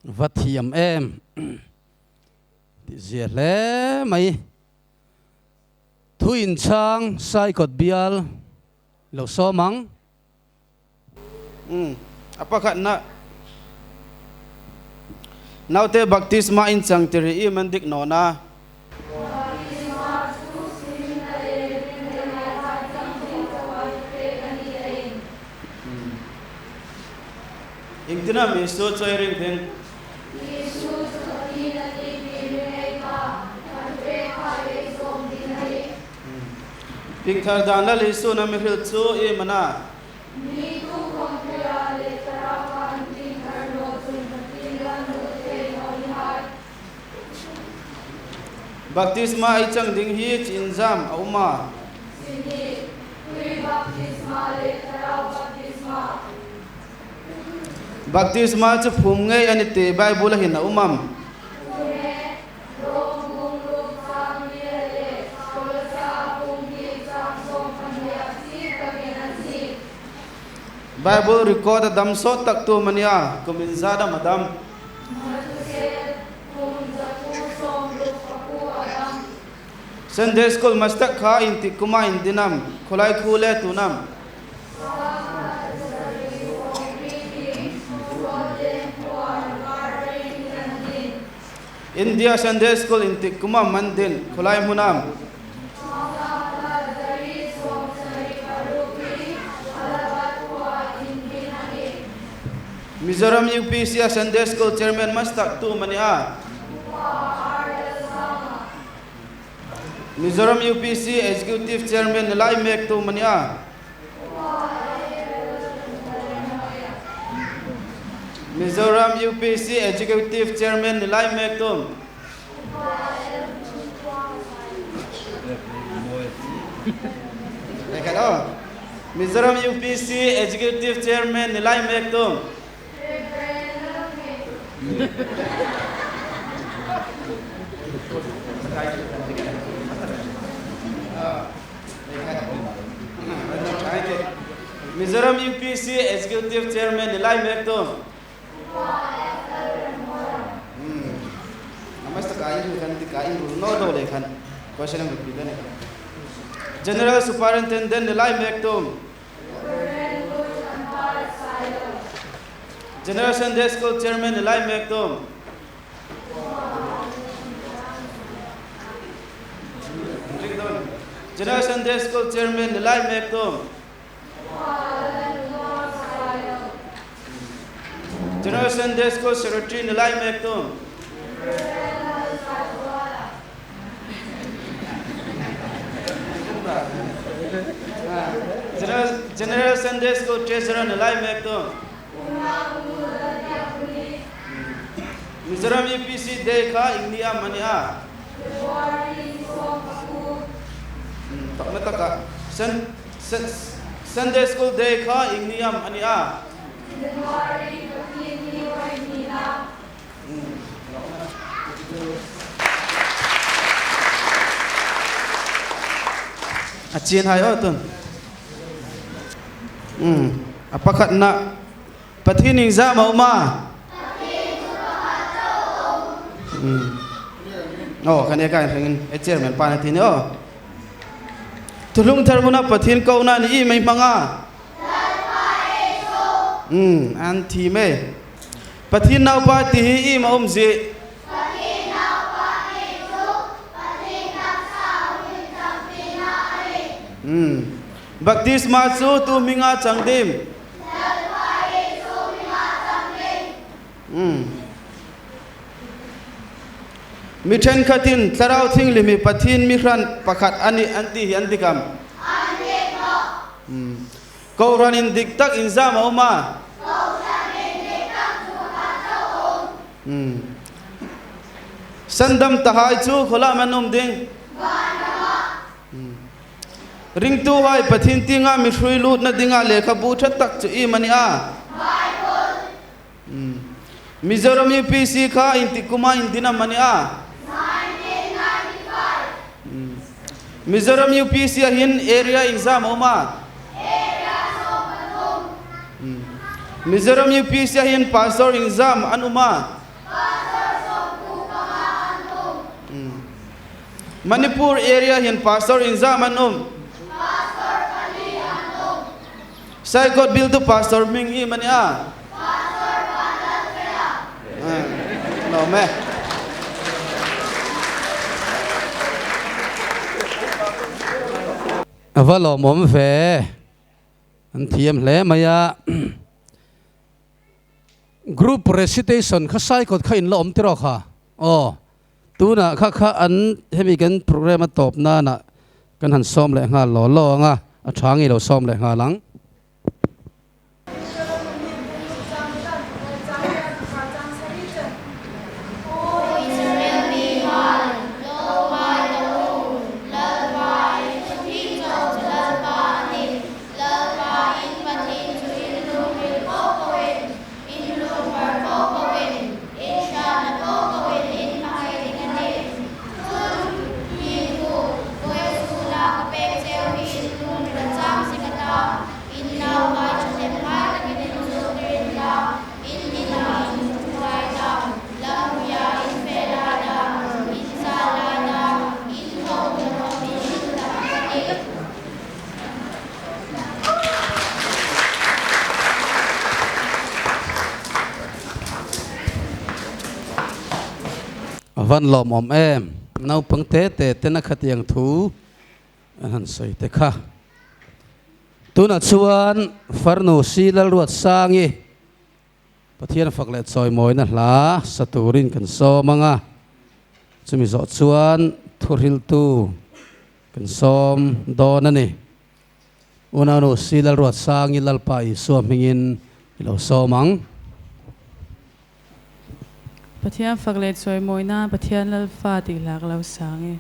Va thiam em. Tih zia hle mai. Thu inchhang Saikawt bial lo sawm ang.
Umm a pakhatna naute baptisma in chang ti rih im an dik nawn a.
Baptisma chu simna leh rinna leh thianghlim chuan pek a ni a in.
Engtin a Isu chu ei ring thing?
Isu chu Pathian a ni tih ring ei kha kan pek kha ei zawm din a ni.
Pingthar dan Lal Isu'n a mihrilh chu i man a.
Mi tu khawmpuia leh thlarau an pingthar nawh chun Pathian la hmuh thei lo ni hai.
Baptisma ei chang ding hi chi inzam a awm a.
Chi hnih, Tui baptisma leh thlarau baptisma.
Baptisma chu phum ngei a ni tih Bible a hin a awm am.
Pune, Rom bung ruk chang lia leh Kolosa bung hnih chang 12 a chi takin a zik.
Bible record a dam sawt tak tu mania kum inzat a madam.
Mathusel, kum 360 a dam.
Sunday School Master kha intik kuma indinam khawlai khu le tunam. India Sunday School intik kuma mandin khawlai hmunam. Mizoram UPC a Sunday School Chairman Master tu mani a. Mizoram UPC Executive Chairman ni lai mek tu mani a. Mizoram UPC Executive Chairman ni lai mek tu. Mizoram UPC Executive Chairman ni lai mek tu. Mizoram UPC Executive Chairman ni lai mek tu. General Superintendent ni lai mek tu. General Sunday School Chairman ni lai mek tu. General Sunday School Chairman ni lai mek tu. General Sunday School Secretary ni lai mek tu. General Sunday School Treasurer ni lai mek tu. Mizoram UPC Day kha Ingni a mani a. Takna taka Sunday School Day kha Ingni a mani a. A chian hai aw tun. Um a pakhat na Pathian ing za ma uma. Um oh kan e kai thangin e chairman pa na tin o. Thulung thar huna Pathian ko na ni i mai hmanga. Um an thi me. Pathian naupa ti hi im a um zi.
Pathian naupa ti cu Pathian taksa hun tampinak a ni.
Um. Baptisma cu tu hming ah cang dim.
Lalpa Jesuh hming ah cang ding.
Um. Mi ṭhenkhat in Thlarau Thianghlim hi Pathian mihran pakhat a ni an ti hi an tikam.
An dik lo.
Um. Kohhran in dik tak in zam a um a.
Kohhran in dik tak cu pakhat lo um.
Um. Sandam tahai cu khualah man um ding.
Vanram ah.
Um. Ringtu hai Pathin tingah mi hrui lut na dingah lehkhabu ṭha tak cu im ani a.
Bible.
Um. Mizoram UPC kha in ti kuma in dinam ani a.
1995.
Um. Mizoram UPC ah hin area exam a um a.
Area 13.
Um. Mizoram UPC ah hin pastor exam an um a. Manipur area hian pastor engzam an awm?
Pastor pali an awm.
Saikawt biltu pastor hming im a nia.
Pastor Vanlalfela.
An awm e.
A va lawmawm ve. An thiam hle mai a. Group recitation kha Saikawt kha in la awm tiraw kha? Aw. Tunah kha kha an hemi kan program a tawp nana kan han sawm leh nghal law law ang a, a tha ngei lo sawm leh nghal ang.
In lungvar ko koin, in hriatna ko koin in hmangaih ding a ni. Chun hi thu, vawi chhuna ka pek cheu hi in lungril a chang si ka ta, in nau ngai thahnem ngai takin in zurtir in la, in inah in thuhnuai dan, lampuia in fe lai dan, in zal lai dan, in thawk hnathawk in hrilh tak a ni.
A van lawmawm em? Naupang te te ten a khatiang thu an han sawi te kha. Tunah chuan Farnu Si Lalruatsangi Pathian fak leh chawimawina hla sa turin kan sawm ang a, chumi zawh chuan thuhriltu kan sawm dawn a ni. Unaunu Si Lalruatsangi Lalpa Isua hmingin i lo sawm ang.
Pathian fak leh chawimawina Pathian Lalfa tih hla ka lo sang e.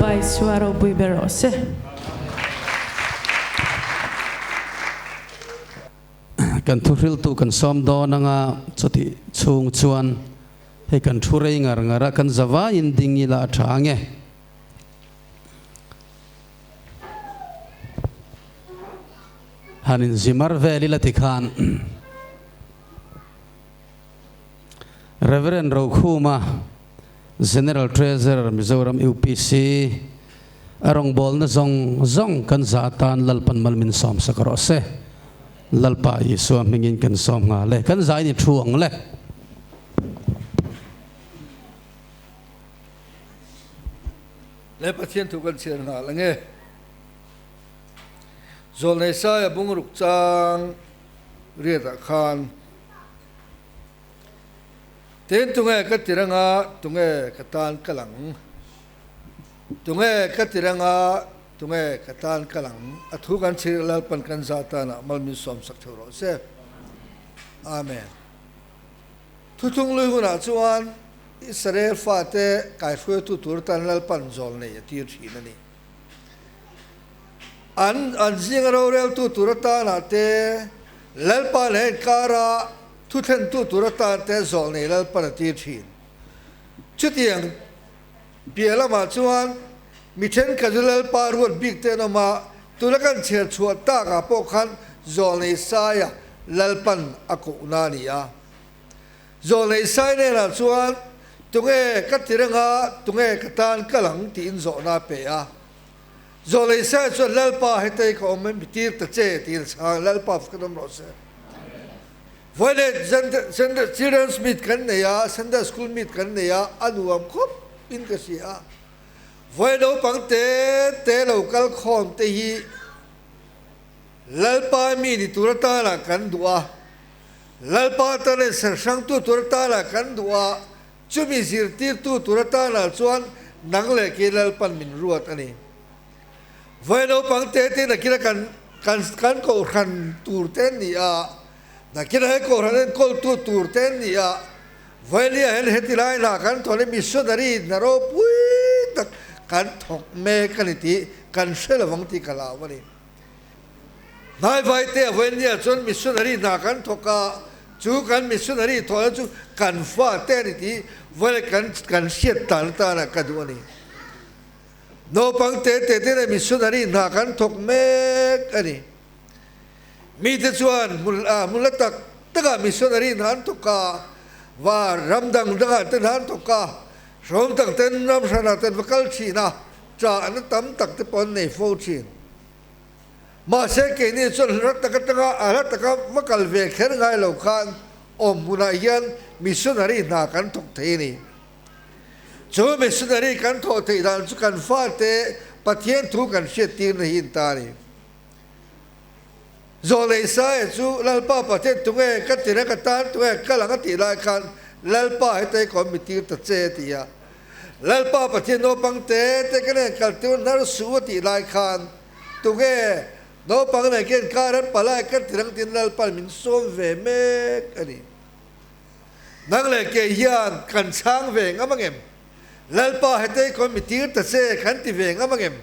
Lalpa Isua ropui ber rawh se.
Kan thuhriltu kan sawm dawn anga chutih chhung chuan hei kan thu rei ngar ngar a, kan zavaiin ding ila a tha ange. Han inzimar vel ila tikhan Rev. Rokhuma, General Treasurer Mizoram UPC, a rawngbawlna zawng zawng kan za atan Lalpan mal min sawm sak rawh se. Lalpa Isua hmingin kan sawm nghal e. Kan zain i thu ang le.
Le Pathian thu kan chhiar nghal ange. Zawlnei Saia bungruk chang riatah khan Tin tunge ka tir anga tunge ka tan kal ang? Tunge ka tir anga tunge ka tan kal ang? A thu kan chhir Lalpan kan za tanah malmin sawmsak theuh rawh se. Amen. Thuthung lui hunah chuan Israel fate kaihruaitu tur tan Lalpan zawl nei a tir thin a ni. An an zinga roreltu tur atanah te, Lalpa leh inkara thuthlentu tur atan te zawh nei Lalpan a tir thin. Chutiang piah lamah chuan mi thenkhat chu Lalpa ruat bik te an awm a, tuna kan chher chhuah takah pawh khan zawh nei saia Lalpan a kohna a ni a. Zawh nei sai nenah chuan tunge ka tir anga tunge ka tan kal ang tiin zawhna a pe a. Zawhlei Sai chuan Lalpa hetei ka awm em i tir ta che tiin a chhang Lalpa fak awm rawh se. Vawiin Children's Meet kan nei a, Sunday School Meet kan nei a, a nuam khawp in ka hria a. Vawiin naupang te te lo kal khawm te hi Lalpa mi ni tur atana kan duh a, Lalpa atana inserhrangtu tur atana kan duh a, Chumi zirtirtu tur atana chuan nang leh kei Lalpan min ruat a ni. Vawi naupang te te nakina kan kan kan kohhran tur te an ni a, nakina he kohhran enkawltu tur te an ni a, Vawilia hian heti lai hna kan thawh leh missionary hna ropui tak kan thawk mek a ni tih kan hre lo ang tih ka hlau a ni. Hnaivai te a vawinia chuan missionary hna kan thawk a, chu kan missionary thawhna chu kan fa te a ni tih vawiin kan kan hriat tan atana ka duh a ni. Naupang te te te leh missionary hna kan thawk mek a ni. Mite chuan hmun a hmun la tak takah missionary hna an thawk a, va ram dang dangah te hna an thawk a, hrawm tak ten ram hranah ten va kal thin a, chahna tam tak te pawh an nei fo thin. Mahse keini chuan hla tak atanga a hla taka va kal ve kher ngai lo khan awm hmunah hian missionary hna kan thawk thei a ni. Chu missionary kan thawh theih dan chu kan fate Pathian thu kan hriattirna hi an ta a ni. Zawlei Saia chu Lalpa Pathian tunge ka tir a ka tan tunge kal ang a tih lai khan Lalpa hetei ka awm mi tir ta che a ti a. Lalpa Pathian naupang te te ka nen kal tir hnar suh a tih lai khan tunge naupang nen khian kar an palai ka tir ang tiin Lalpa'n min sawm ve mek a ni. Nang leh kei hian kan chhang ve ngam angem? Lalpa hetei ka awm mi tir ta che kan ti ve ngam angem?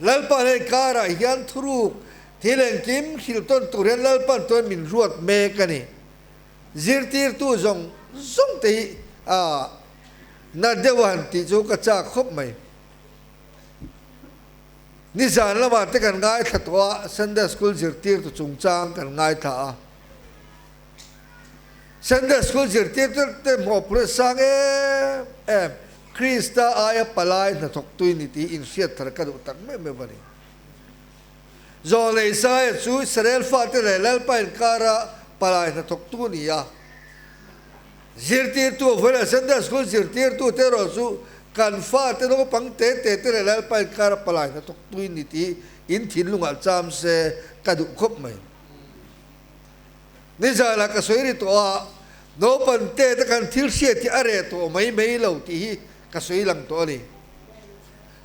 Lalpa nen karah hian thuruk thil engkim hrilh tawn tur hian Lalpa'n chuan min ruat mek a ni. Zirtirtu zawng zawng te hi a na deuh a han tih chu ka chak khawp mai. Nizan lamah te kan ngaithla tawh a, Sunday School zirtirtu chungchang kan ngaithla a. Sunday School zirtirtu te hmawhpurh sang em em, Krista aia palai hnathawktui ni tih inhriat thar ka duh tak meuh meuh a ni. Zawlei Saia chu Israel fate leh Lalpa inkara palai hnathawktu a ni a. Zirtirtu a vawilah Sunday School zirtirtute erawh chu kan fate naupang te te te leh Lalpa inkara palai hnathawktu in ni tih in thinlungah cham se ka duh khawp mai. Nizanah ka sawi ri tawh a, naupang te te kan thil hriat hi a reh tawh mai mai lo tih hi ka sawi lang tawh a ni.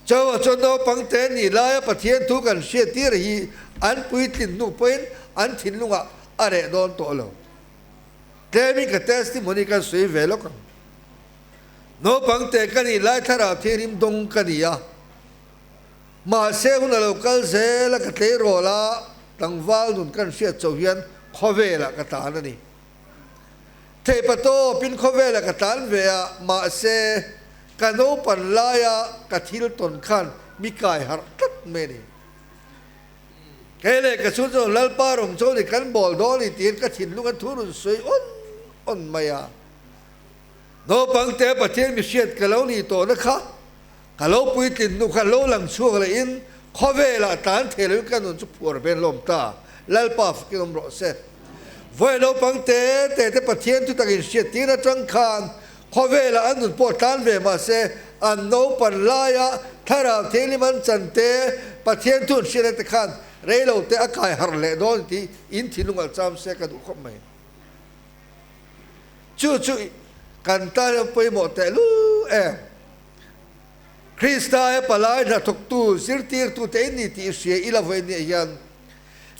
Chauha chuan naupang te nih laia Pathian thu kan hriat tir hi an puitlin hnu pawhin an thinlungah a reh dawn tawh lo. Tlemin ka testimony kan sawi ve lawk ang. Naupang te ka nih lai thlarau thianghlim dawng ka ni a. Mahse hun a lo kal zel a, ka tleirawl a, tlangval nun kan hriat chauh hian khawvelah ka tlan a ni. Theipa tawpin khawvelah ka tlan ve a, mahse ka naupan laia ka thil tawn khan mi kai harh tlat mai a ni. Kei leh ka chhung chuan Lalpa rawng chaw ni kan bawl dawn ni tiin ka thinlung an thu rawn sawi awn awn mai a. Naupang te Pathian mi hriat ka lo nih tawhna kha ka lo puitlin hnu khan lo lang chhuak leh in khawvelah tlan thei loin ka nun chu phuar ven hlawm ta. Lalpa fakin awm rawh se. Vawi naupang te te te Pathian thu takin hriat tir atang khan khawvelah an nun pawh tlan ve mah se an naupan laia thlarau thianghlim an chan te Pathian thu an hriat te khan reilo te a kai harh leh dawn tih in thinlung alh cham se ka duh khawp mai. Chu chu kan tan hian pawimawh teh lu em? Krista he palai hnathawktu, zirtirtu te in ni tih hria ila vawi nia hian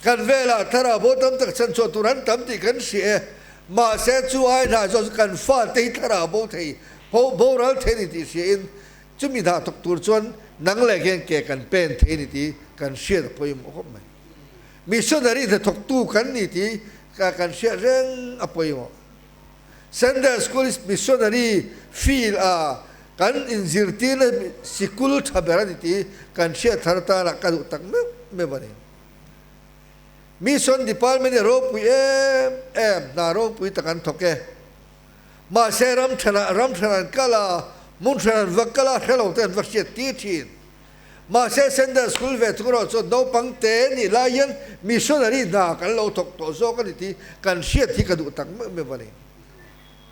kan velah thlarau bo tam tak chhanchhuah tur an tam tih kan hria e. Mahse chu ai hnah zawh chu kan fate hi thlarau bo thei, boral thei ni tih hria in chumi hnathawk tur chuan nang leh hian ke kan pen thei ni tih kan hriat a pawimawh khawp mai. Missionary hnathawktu kan ni tih kan hriat reng a pawimawh. Sunday School is missionary field a kan inzirtirna sikul tha ber a ni tih kan hriat thar atana ka duh tak meuh meuh a ni. Mission Department hi a ropui em em, hna ropui tak an thawk e. Mahse ram thenah ram then an kal a, hmun then an va kal a, hrelo te an va hriat tir thin. Mahse Sunday School ve thung erawh chuan naupang te nih lai hian missionary hna kan lo thawk tawh zawk a ni tih kan hriat hi ka duh tak meuh meuh a ni.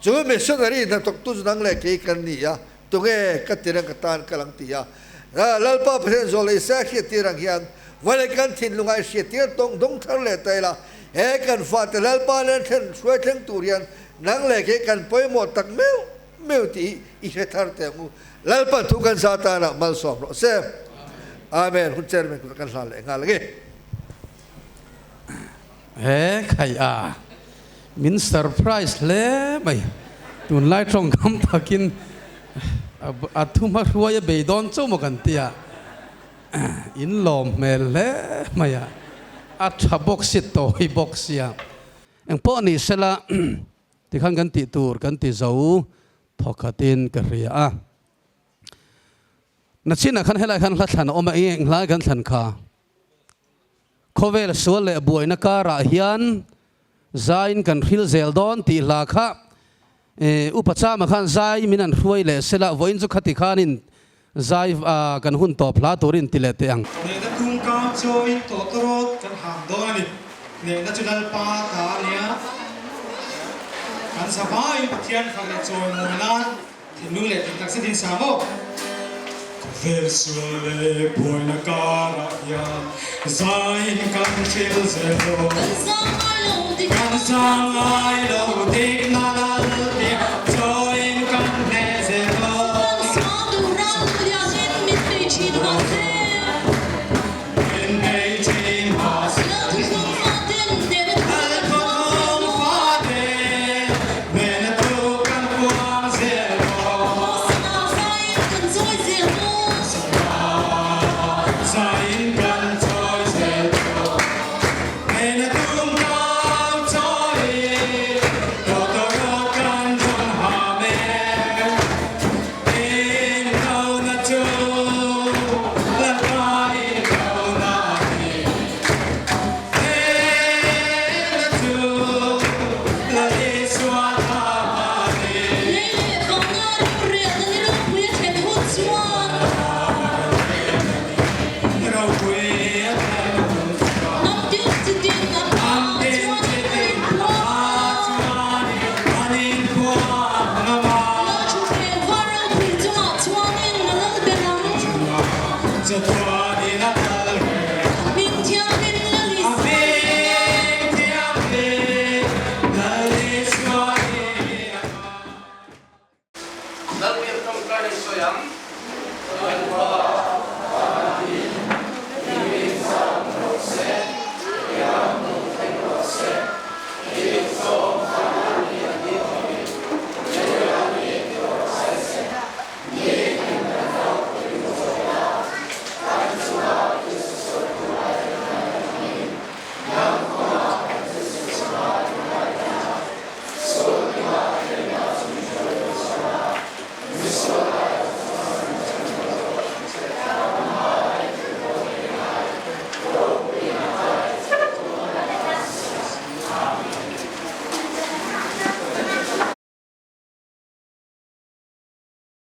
Chu missionary hna thawktu chu nang leh kei kan ni a, tunge ka ti reng ka tan ka lang ti a. Lalpa Pathian zawh leh Isaiah hriat tir ang hian vawilei kan thinlunga i hriat tir tawng dawng thar leh ta ila, he kan fate Lalpa nen thlen hruai thleng tur hian nang leh kei kan pawimawh tak meuh meuh tih i hre thar teh ang u. Lalpan thu kan za tanah malsawm rawh se. Amen. Hun chairman kut kan hlan leh nghal ange.
He khai a min surprise hle mai. Tunlai tawngkam takin a thu hma hruai a bei dawn chauh maw kan tia. In lawm hmel hle mai a. A tha bawk si tawi bawk sia. Engpawh ni sela Tikhan kan tih tur kan ti zo thawkhatin ka hria a. Nachinah khan helai khan hla thlan a awm a, eng hlai kan thlan kha? Khawvel sual leh buaina karah hian zaiin kan hril zel dawn tih hla kha Upa Chama khan zai min an hruai leh sela, vawiin chu khati khanin zai kan hun tawp hla turin ti leh teh ang.
Nehna tungkang chawiin tawtawrawt kan hang dawn a ni. Nehna chu Lalpa ta a nia. Kan zavaiin Pathian fak leh chawi mawi nan thinlung leh tih tak zetin sang aw. Khawvel sual leh buaina karah hian zaiin kan thil zel dawn. Kan zang ngai lo dik. Kan zang ngai lo dikna Laltia chawiin kan hneh zel dawn.